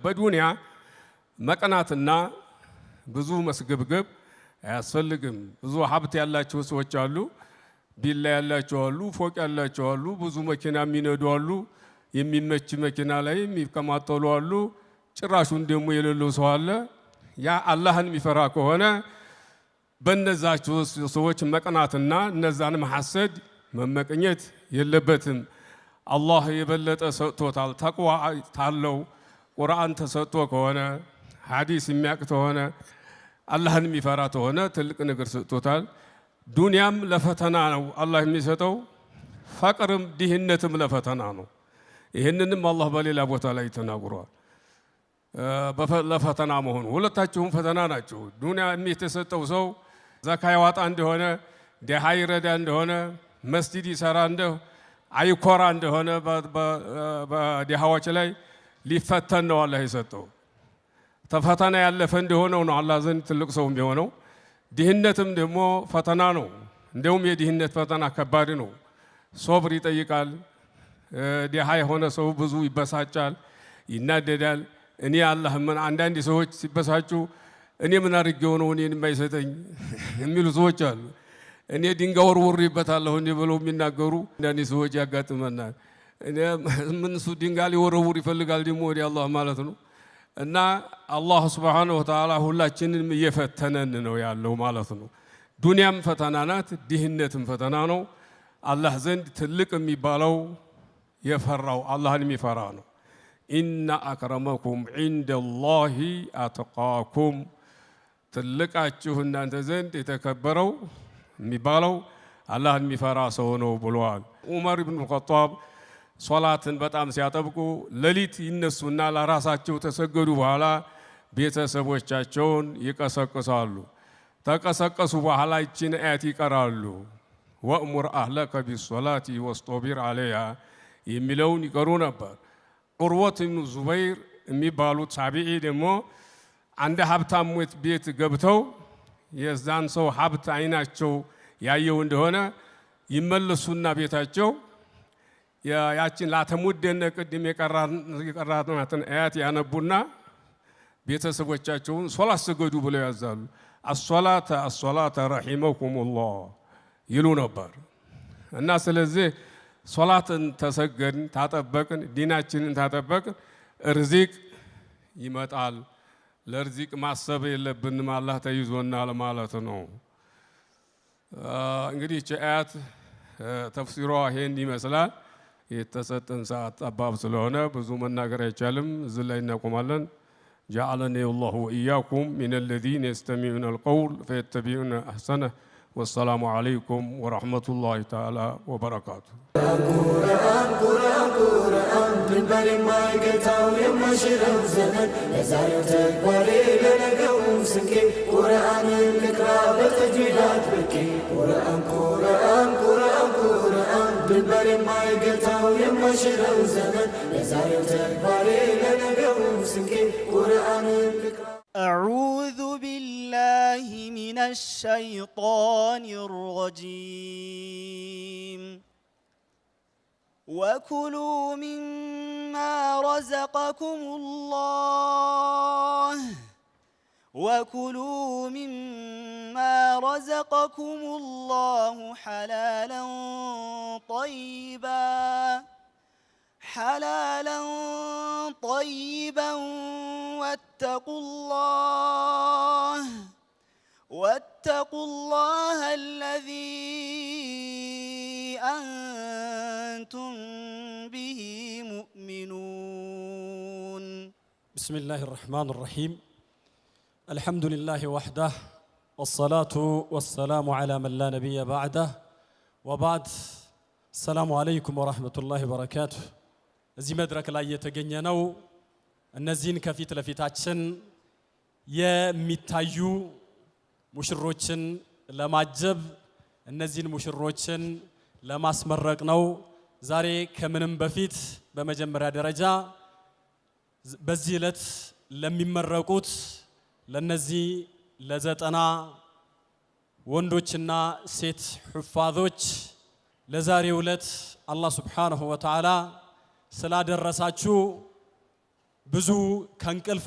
በዱንያ መቅናትና ብዙ መስገብገብ አያስፈልግም። ብዙ ሀብት ያላቸው ሰዎች አሉ፣ ቪላ ያላቸው አሉ፣ ፎቅ ያላቸው አሉ፣ ብዙ መኪና የሚነዱ አሉ፣ የሚመች መኪና ላይ የሚቀማጠሉ አሉ። ጭራሹን ደግሞ የሌለው ሰው አለ። ያ አላህን የሚፈራ ከሆነ በነዛቸው ሰዎች መቅናትና እነዛን መሐሰድ መመቅኘት የለበትም። አላህ የበለጠ ሰጥቶታል። ተቅዋ ታለው ቁርአን ተሰጥቶ ከሆነ፣ ሐዲስ የሚያውቅ ከሆነ፣ አላህን የሚፈራ ከሆነ ትልቅ ነገር ሰጥቶታል። ዱንያም ለፈተና ነው አላህ የሚሰጠው፣ ፈቅርም ድህነትም ለፈተና ነው። ይህንንም አላህ በሌላ ቦታ ላይ ተናግሯል። ለፈተና መሆኑ ሁለታቸውም ፈተና ናቸው። ዱንያ የተሰጠው ሰው ዘካ ያዋጣ እንደሆነ፣ ደሃ ይረዳ እንደሆነ፣ መስጂድ ይሰራ እንደው አይኮራ እንደሆነ በድሃዎች ላይ ሊፈተን ነው አላህ የሰጠው። ተፈተና ያለፈ እንደሆነው ነው አላህ ዘንድ ትልቅ ሰው የሚሆነው። ድህነትም ደግሞ ፈተና ነው። እንደውም የድህነት ፈተና ከባድ ነው። ሶብር ይጠይቃል። ድሃ የሆነ ሰው ብዙ ይበሳጫል፣ ይናደዳል። እኔ አላህ ምን አንዳንድ ሰዎች ሲበሳጩ እኔ ምን አድርጌው ነው እኔን የማይሰጠኝ የሚሉ ሰዎች አሉ። እኔ ድንጋይ ወርውሬበታለሁ እንዲህ ብለው የሚናገሩ አንዳንድ ሰዎች ያጋጥመናል። እኔ ምን እሱ ድንጋይ ሊወረውር ይፈልጋል ደግሞ ወደ አላህ ማለት ነው። እና አላህ ሱብሓነሁ ወተዓላ ሁላችንንም እየፈተነን ነው ያለው ማለት ነው። ዱንያም ፈተና ናት፣ ድህነትም ፈተና ነው። አላህ ዘንድ ትልቅ የሚባለው የፈራው አላህን የሚፈራ ነው። إن أكرمكم عند الله أتقاكم፣ ትልቃችሁ እናንተ ዘንድ የተከበረው የሚባለው አላህን የሚፈራ ሰው ነው ብለዋል። ዑመር ኢብኑ ኸጣብ ሶላትን በጣም ሲያጠብቁ ሌሊት ይነሱና ለራሳቸው ተሰገዱ በኋላ ቤተሰቦቻቸውን ይቀሰቅሳሉ። ተቀሰቀሱ በኋላ ይችን አያት ይቀራሉ። وأمر أهلك بالصلاة واصطبر عليها የሚለውን ይቀሩ ነበር። ዑርወት ኢብኑ ዙበይር የሚባሉት ታቢዒ ደግሞ አንድ ሀብታም ቤት ገብተው የዛን ሰው ሀብት አይናቸው ያየው እንደሆነ ይመለሱና ቤታቸው ያችን لا تمدن ቅድም የቀራናትን አያት ያነቡና ቤተሰቦቻቸውን ሶላት ስገዱ ብለው ያዛሉ። الصلاة الصلاة رحمكم الله ይሉ ነበር። እና ስለዚህ ሶላትን ተሰገድን ታጠበቅን፣ ዲናችንን ታጠበቅን እርዚቅ ይመጣል። ለርዚቅ ማሰብ የለብንም፣ አላህ ተይዞናል ማለት ነው። እንግዲህ ይህች አያት ተፍሲሯ ይሄን ይመስላል። የተሰጠን ሰዓት ጠባብ ስለሆነ ብዙ መናገር አይቻልም። እዚህ ላይ እናቆማለን። جعلني الله وإياكم من الذين يستمعون القول فيتبعون أحسنه። والسلام عليكم ورحمة الله تعالى وبركاته። ቁርአን ቁርአን ቁርአን ድንበር የማይገታው የማይሽረው ዘመን፣ ለዛሬው ተግባሬ ለነገው ስንቄ፣ ቁርአንን ልቅራ በተጅዊድ አጥብቄ። ቁርአን ቁርአን ቁርአን ቁርአን ድንበር የማይገታው የማይሽረው ዘመን፣ ለዛሬው ተግባሬ ለነገው ስንቄ፣ ቁርአንን ልቅራ። أعوذ بالله من الشيطان الرجيم. وكلوا مما رزقكم الله، وكلوا مما رزقكم الله حلالا طيبا، حلالا طيبا، واتقوا الله، واتقوا الله الذي أنتم به مؤمنون. بسم الله الرحمن الرحيم. الحمد لله وحده، والصلاة والسلام على من لا نبي بعده، وبعد، السلام عليكم ورحمة الله وبركاته። እዚህ መድረክ ላይ የተገኘነው እነዚህን ከፊት ለፊታችን የሚታዩ ሙሽሮችን ለማጀብ፣ እነዚህን ሙሽሮችን ለማስመረቅ ነው። ዛሬ ከምንም በፊት በመጀመሪያ ደረጃ በዚህ ዕለት ለሚመረቁት ለነዚህ ለ90 ወንዶችና ሴት ሑፋዞች ለዛሬው ዕለት አላህ ሱብሓነሁ ወተዓላ ስላደረሳችሁ ብዙ ከእንቅልፍ